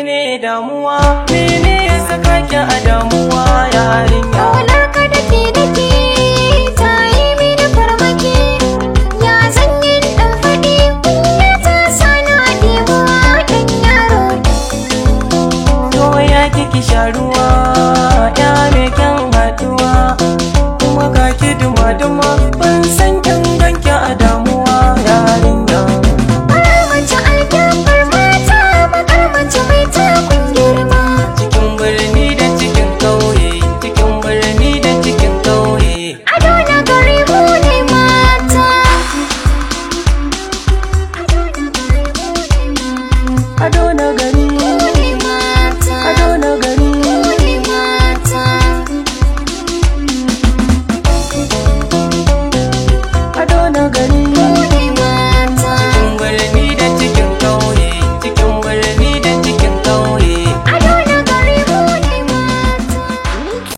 Menene damuwa? Mene ya saka ki a damuwa, yarinya? Kaunar ka dake dake ta yi mini farmaki. Ya zan yi ɗan faɗi, kunya ta sana ɗimuwa ɗan yaro. To ya kiki sha ruwa, ya mai kyan haduwa, kuma ga ki duma duma.